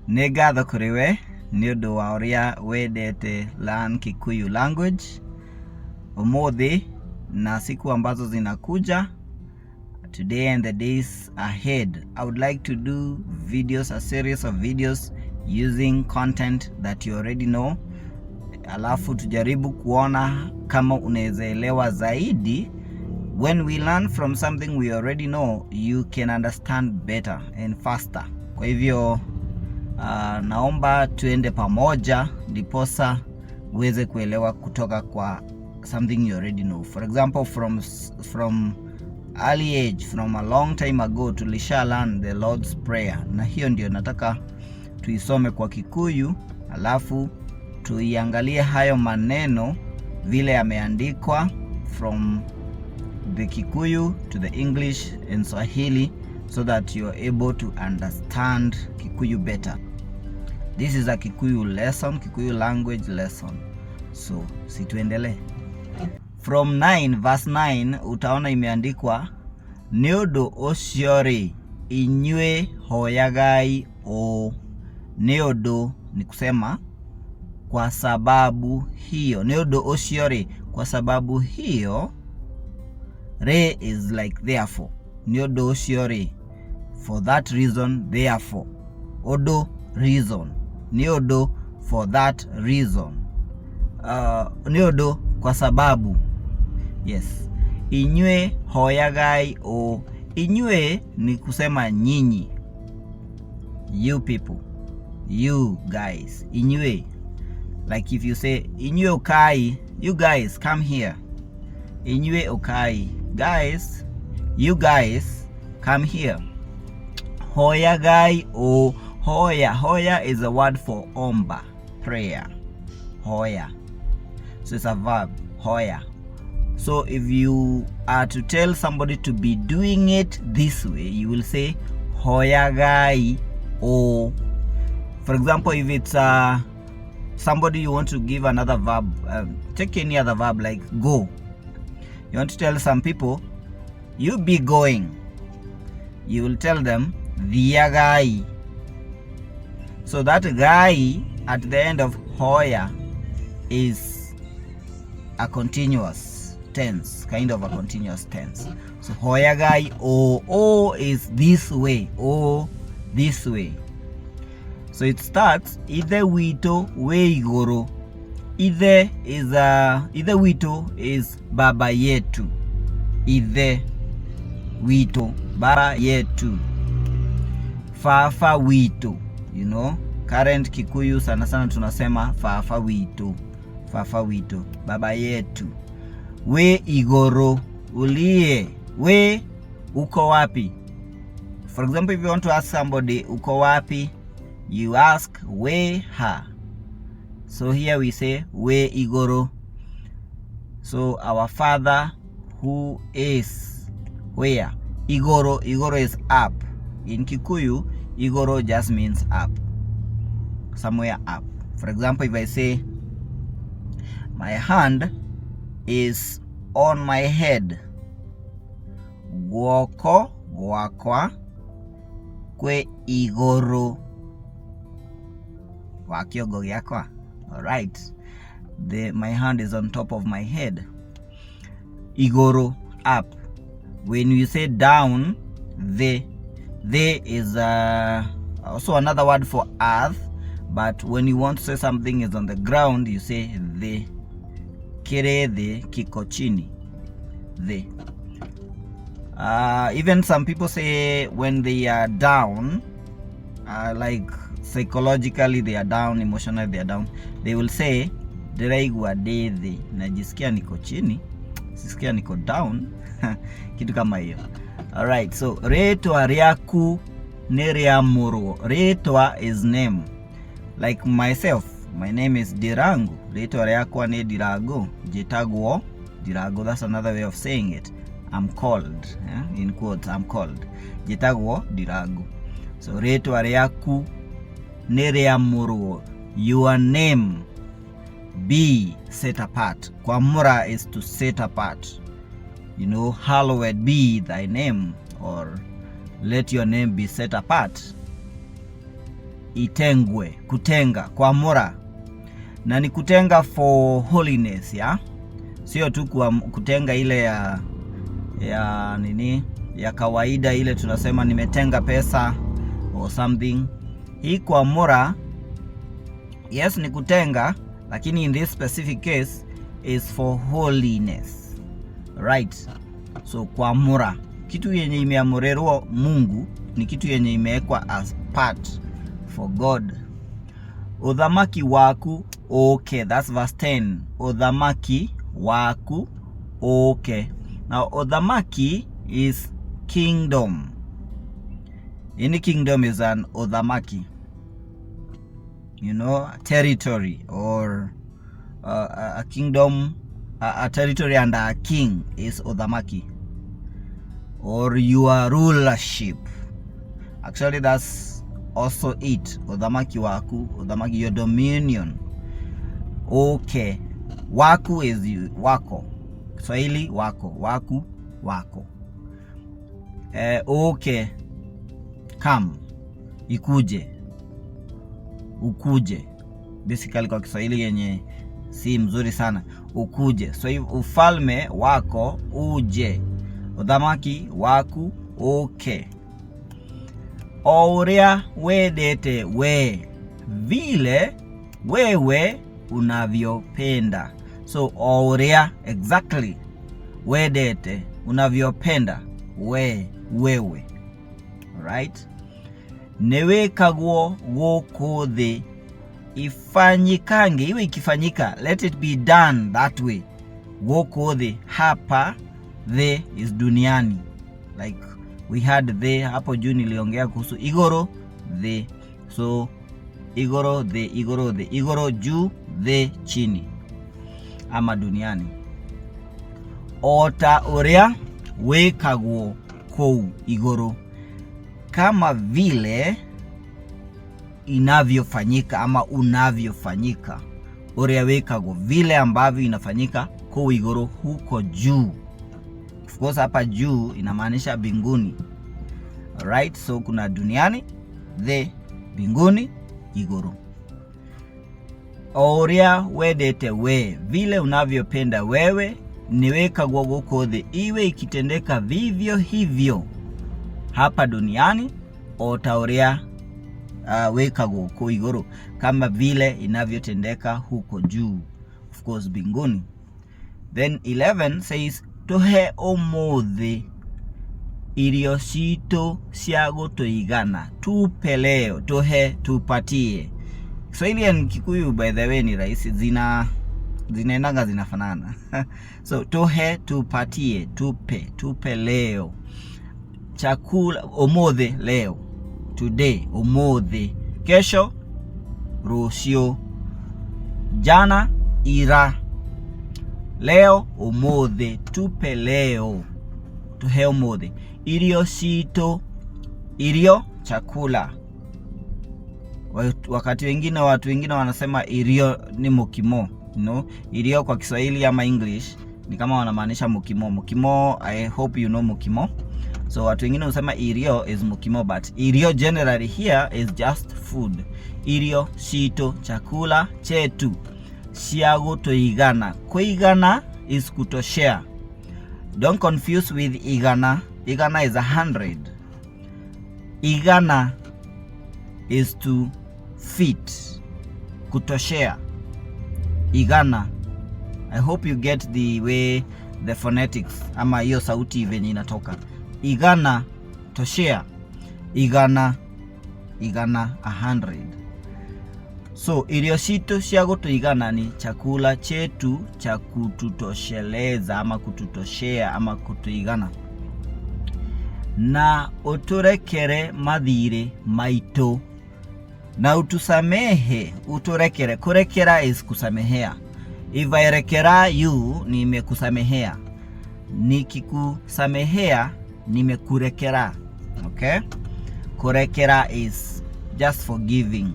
Nĩ ngatho kũrĩ we nĩ ũndũ wa ũrĩa wendete Learn Kikuyu Language. Ũmũthĩ na siku ambazo zinakuja, today and the days ahead, I would like to do videos, a series of videos using content that you already know. Alafu tujaribu kuona kama unaweza elewa zaidi. When we learn from something we already know, you can understand better and faster. Kwa hivyo naomba tuende pamoja ndiposa uweze kuelewa kutoka kwa something you already know. For example, from early age, from a long time ago, tulisha learn the Lord's Prayer, na hiyo ndio nataka tuisome kwa Kikuyu, alafu tuiangalie hayo maneno vile yameandikwa from the Kikuyu to the English and Swahili so that you are able to understand Kikuyu better. This is a Kikuyu lesson, Kikuyu language lesson. So, si tuendelee. From 9 verse 9 utaona imeandikwa, nĩ ũndũ ũcio rĩ, inyuĩ hoyagai ũũ. Nĩ ũndũ ni kusema kwa sababu hiyo. Nĩ ũndũ ũcio rĩ, kwa sababu hiyo. Rĩ is like therefore. Nĩ ũndũ ũcio rĩ, for that reason, therefore. Ũndũ, reason. Nĩ ũndũ, for that reason. Nĩ ũndũ, kwa sababu. Yes. Inyuĩ hoyagai ũũ. Inyuĩ ni kusema nyinyi. You people. You guys. Inyuĩ. Like if you say inyuĩ ũkai, you guys come here. Inyuĩ ũkai. Guys, you guys come here. Hoyagai ũũ. Hoya. Hoya is a word for omba, prayer. Hoya. So it's a verb. Hoya. So if you are to tell somebody to be doing it this way, you will say hoyagai ũũ. For example, if it's somebody you want to give another verb, take any other verb like go. You want to tell some people, you be going. You will tell them thiagai. So that gai at the end of hoya is a continuous tense, kind of a continuous tense. So hoyagai ũũ, ũũ is this way, ũũ this way. So it starts, Ithe witũ wĩ igũrũ. Ithe is Ithe witũ is baba yetu. Ithe witũ, baba yetu. Baba witũ, current Kikuyu sana sana tunasema baba witũ, baba witũ, baba yetu. Wĩ igũrũ, uliye, we uko wapi? For example, if you want to ask somebody uko wapi, you ask wĩ ha. So here we say wĩ igũrũ. So our Father who is where? Igũrũ, igũrũ is up. In Kikuyu, igũrũ just means up. Somewhere up. For example, if I say my hand is on my head, guoko gwakwa kwĩ igũrũ wa kĩongo gĩakwa. Alright. My hand is on top of my head. Igũrũ, up. When you say down, thĩ. Thĩ is also another word for earth, but when you want to say something is on the ground, you say thĩ. Kĩrĩ thĩ, kiko chini. Thĩ. Even some people say when they are down, like psychologically they are down, emotionally they are down, they will say ndĩraigua ndĩ thĩ, najisikia niko chini, sisikia niko down, kitu kama hiyo. Alright, so rĩtwa rĩaku nĩ rĩamũrwo. Rĩtwa is name. Like myself, my name is Ndirangu. Rĩtwa rĩakwa nĩ Ndirangu. Njĩtagwo Ndirangu. That's another way of saying it. I'm called, yeah? In quotes, I'm called. Njĩtagwo Ndirangu. So rĩtwa rĩaku nĩ rĩamũrwo. Your name be set apart. Kwamũra is to set apart. Hallowed be thy name, or Let your name be set apart. Itengwe, kutenga, kuamura. Na ni kutenga for holiness, ya? Sio tu kutenga ile ya nini ya kawaida ile tunasema nimetenga pesa or something. Hii kuamura, yes, ni kutenga, lakini in this specific case is for holiness, right? So kuamura kitu yenye imeamurerwa Mungu ni kitu yenye imewekwa as part for God. Uthamaki waku uke, that's verse 10. Uthamaki waku uke. Now uthamaki is kingdom. Any kingdom is an uthamaki. Territory or a kingdom, a territory under a king is uthamaki. Or your rulership. Actually, that's also it. Uthamaki waku, uthamaki, your dominion. Okay. Waku is you, wako. Kiswahili wako, waku, wako. Okay. Come. Ikuje. Ukuje. Basically kwa Kiswahili yenye si mzuri sana. Ukuje. So ufalme wako uje. Uthamaki waku uke. O uria wendete we, vile wewe unavyopenda. So o uria, exactly, wendete, unavyopenda we, wewe, right? Nĩ wĩkagwo gũkũ thĩ, ifanyikange, iwe ikifanyika, let it be done that way. Gũkũ thĩ, hapa, the is duniani, like we had the hapo juu niliongea kuhusu igoro, the. So igoro the, igoro the, igoro juu, the chini ama duniani. O ta ũrĩa wĩkagwo kũu igũrũ, kama vile inavyofanyika ama unavyofanyika. Ũrĩa wĩkagwo, vile ambavyo inafanyika, kũu igũrũ, huko juu. Of course hapa juu inamaanisha mbinguni. Alright, so kuna duniani, the, mbinguni, igũrũ. O ũrĩa wendete we, vile unavyopenda wewe, nĩ wĩkagwo gũkũ thĩ, iwe ikitendeka vivyo hivyo hapa duniani, o ta ũrĩa wĩkagwo kũu igũrũ, kama vile inavyotendeka huko juu, of course mbinguni. Then 11 says, tuhe ũmũthĩ irio citũ cia gũtũigana. Tupe leo, tuhe, tupatie. Kiswahili and Kikuyu, by the way, ni rahisi, zinaendanga zinafanana. So tuhe, tupatie, tupe, tupe leo chakula. Ũmũthĩ, leo, today, ũmũthĩ. Kesho, rũciũ. Jana, ira. Leo, ũmũthĩ. Tupe leo, tuhe ũmũthĩ irio citũ. Irio, chakula. Wakati wengine watu wengine wanasema irio ni mukimo. No, irio kwa Kiswahili ama English ni kama wanamaanisha mukimo. Mukimo, I hope you know mukimo. So watu wengine husema irio is mukimo, but irio generally here is just food. Irio citũ, chakula chetu, cia gũtũigana. Kũigana is kutoshea. Don't confuse with igana. Igana is 100. Igana is to fit, kutoshea. Igana. I hope you get the way the phonetics ama hiyo sauti venye inatoka. Igana, toshea. Igana, igana, 100. So irio citũ cia gũtũigana ni chakula chetu cha kututosheleza ama kututoshea ama kutuigana. Na ũtũrekere mathirĩ maitũ, na utusamehe. Uturekere, kurekera is kusamehea. If I rekera you, nimekusamehea. Nikikusamehea, nimekurekera. Okay, kurekera is just forgiving.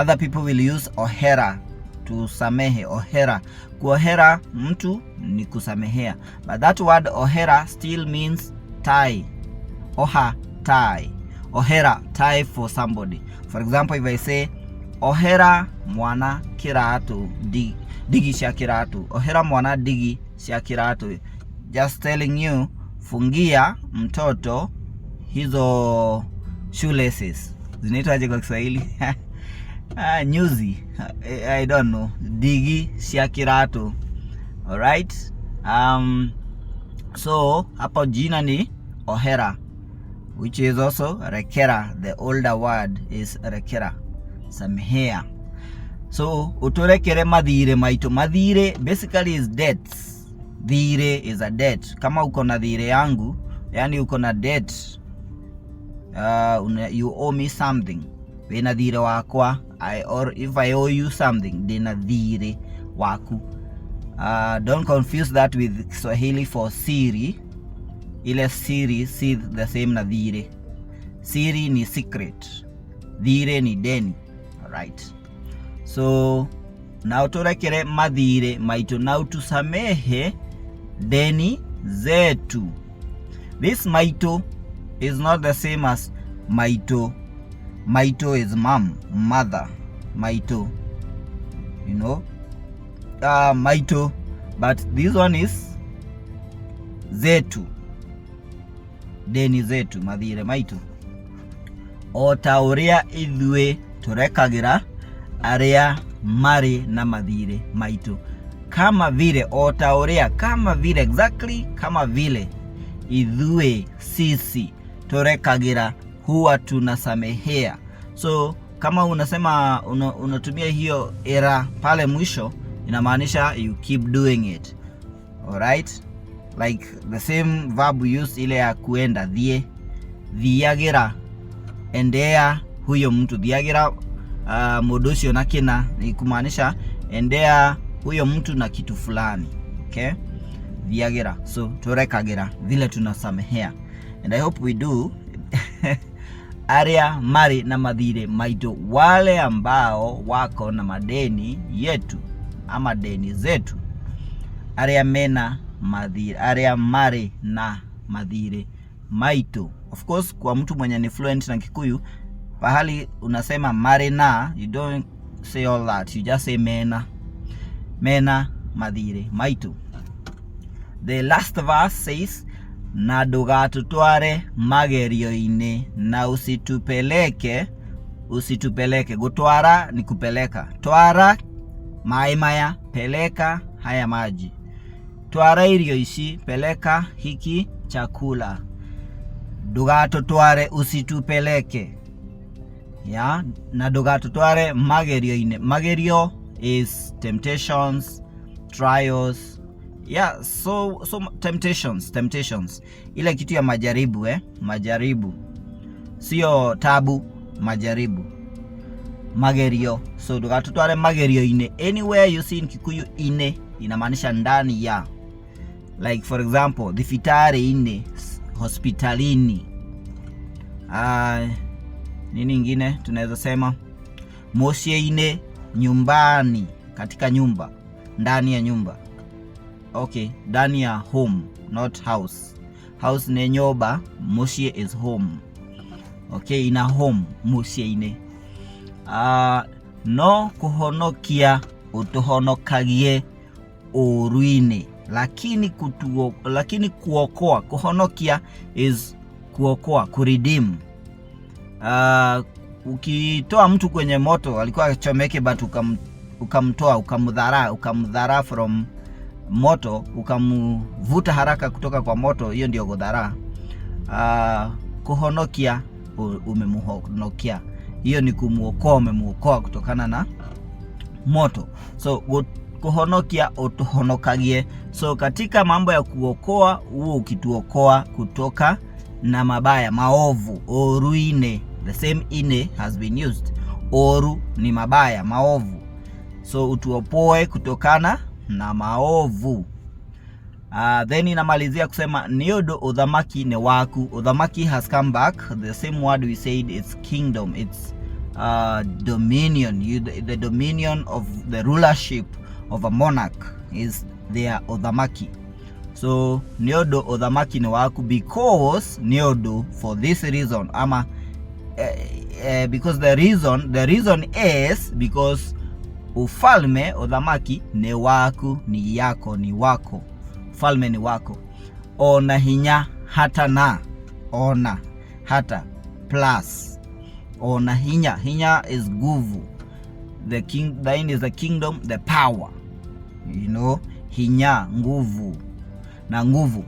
Other people will use ohera to samehe. Ohera, kuohera mtu ni kusamehea, but that word ohera still means tie. Oha, tie. Tie. Ohera, tie for somebody. For example, if I say ohera mwana kiratu, digi cia kiratu, ohera mwana digi cia kiratu, just telling you fungia mtoto hizo shoelaces. Zinaitwaje kwa Kiswahili? Ah, nyuzi. I don't know. Digi cia kiratu. Alright. So hapo jina ni ohera, which is also rekera. The older word is rekera, samehea. So uturekere mathire maitu. Mathire basically is debts. Thire is a debt. Kama uko na thire yangu, yani uko na debt, you owe me something, wina thire wakwa. Or if I owe you something, ndina thire waku. Don't confuse that with Kiswahili for siri. Ile siri si the same na thire. Siri ni secret, thire ni deni. Alright, so na uturekere mathire maitu, na utusamehe deni zetu. This maitu is not the same as maito. Maito is mom, mother. Maito, maito, but this one is zetu, deni zetu, mathire maitu, o ta ũrĩa ithuĩ tũrekagĩra arĩa marĩ na mathirĩ maitũ. Kama vile, o ta ũrĩa, kama vile, exactly kama vile ithuĩ, sisi, turekagĩra, huwa tunasamehea. So kama unasema unatumia hiyo era pale mwisho, inamaanisha you keep doing it. Alright, like the same verb we use, ile ya kuenda, thie, thiagira, endea huyo mtu, thiagira mundu ucio na kina, ni kumaanisha endea huyo mtu na kitu fulani. Okay, thiagira. So turekagira, vile tunasamehea, and I hope we do, aria mari na mathirĩ maitũ, wale ambao wako na madeni yetu ama deni zetu, aria mena mathirĩ, aria mari na mathirĩ maitũ. Of course, kwa mtu mwenye ni fluent na Kikuyu, pahali unasema mari na, you don't say all that, you just say mena, mena mathirĩ maitũ. The last verse says, na ndũgatũtware magerio-inĩ, na usitupeleke, usitupeleke. Gutwara ni kupeleka. Twara maĩ maya, peleka haya maji. Twara irio ici, peleka hiki chakula. Ndũgatũtware, usitupeleke, ya na ndũgatũtware magerio-inĩ. Magerio is temptations, trials, yeah, so temptations, temptations, ile kitu ya majaribu, eh? Majaribu sio tabu, majaribu, magerio. So ndũgatũtware magerio-inĩ. Anywhere you see in Kikuyu ine, inamaanisha ndani ya. Like for example, thibitarĩ-inĩ, hospitalini. Nini ingine tunaweza sema? Mũciĩ-inĩ, nyumbani, katika nyumba, ndani ya nyumba. Okay, ndani ya home, not house. House ni nyumba, mũciĩ is home. Okay, ina home, mũciĩ-inĩ. No kũhonokia ũtũhonokagie ũũru-inĩ, lakini kutuo, lakini kuokoa. Kuhonokia is kuokoa, kuredeem. Ukitoa mtu kwenye moto, alikuwa achomeke, but ukamtoa, ukamdhara from moto, ukamvuta haraka kutoka kwa moto, hiyo ndio gudhara. Kuhonokia, umemuhonokia, hiyo ni kumuokoa, umemuokoa kutokana na moto. So kuhonokia, utuhonokagie. So katika mambo ya kuokoa, huo ukituokoa kutoka na mabaya, maovu, oruine, the same ine has been used. Oru ni mabaya, maovu. So utuopoe kutokana na maovu. Then inamalizia kusema nĩ ũndũ uthamaki nĩ waku. Uthamaki has come back, the same word we said, it's kingdom, it's dominion. The dominion of the rulership of a monarch is their uthamaki. So nĩ ũndũ ũthamaki nĩ waku, because nĩ ũndũ, for this reason, ama because the reason is because ufalme, uthamaki ni waku, ni yako, ni wako, ufalme ni wako. Ona hinya, hata na, ona hata plus ona hinya. Hinya is nguvu. The king, thine is the kingdom, the power, hinya, nguvu na nguvu.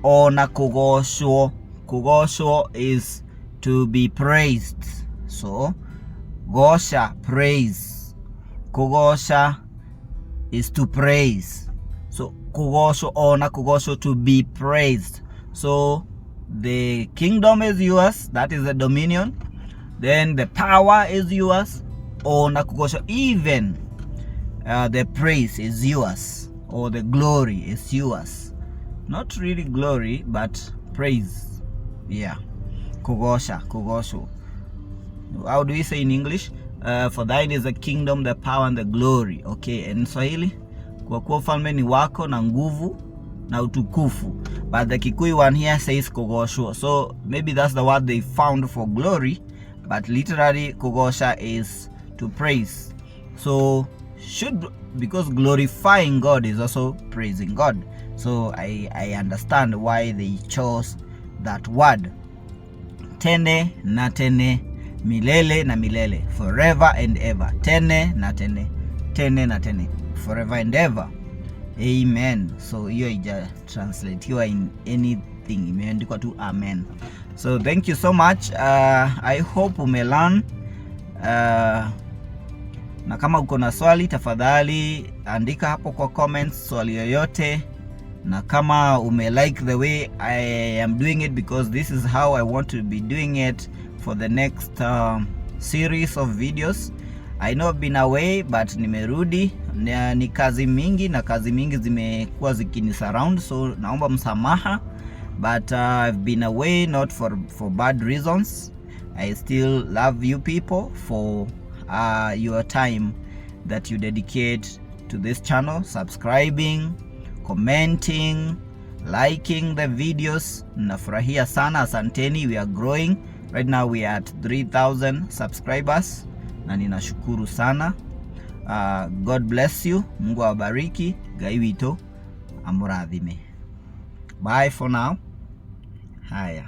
Ona kugocwo. Kugocwo is to be praised. So goca, praise. Kugoca is to praise. So kugocwo, ona kugocwo, to be praised. So the kingdom is yours, that is the dominion. Then the power is yours. Ona kugocwo, even the praise is yours, or the glory is yours. Not really glory, but praise. Yeah, kugoca, kugocwo. How do we say in English? For thine is the kingdom, the power and the glory. Okay, in Swahili, kwa kuwa ufalme ni wako na nguvu na utukufu. But the Kikuyu one here says kugocwo, so maybe that's the word they found for glory, but literally kugoca is to praise. So should, because glorifying God is also praising God, so I understand why they chose that word. Tene na tene, milele na milele, forever and ever. Tene na tene, tene na tene, forever and ever. Amen. So hiyo ija translatiwa in anything, imeandikwa tu amen. So thank you so much. I hope umelearn. Na kama uko na swali, tafadhali andika hapo kwa comments swali yoyote. Na kama ume like the way I am doing it, because this is how I want to be doing it for the next series of videos. I know I've been away, but nimerudi. Ni kazi mingi na kazi mingi zimekuwa zikini surround, so naomba msamaha, but I've been away not for bad reasons. I still love you people for your time that you dedicate to this channel, subscribing, commenting, liking the videos. Nafurahia sana, asanteni. We are growing. Right now we are at 3000 subscribers na ninashukuru sana. God bless you. Mungu awabariki. Ngai witũ amũrathime. Bye for now. Haya.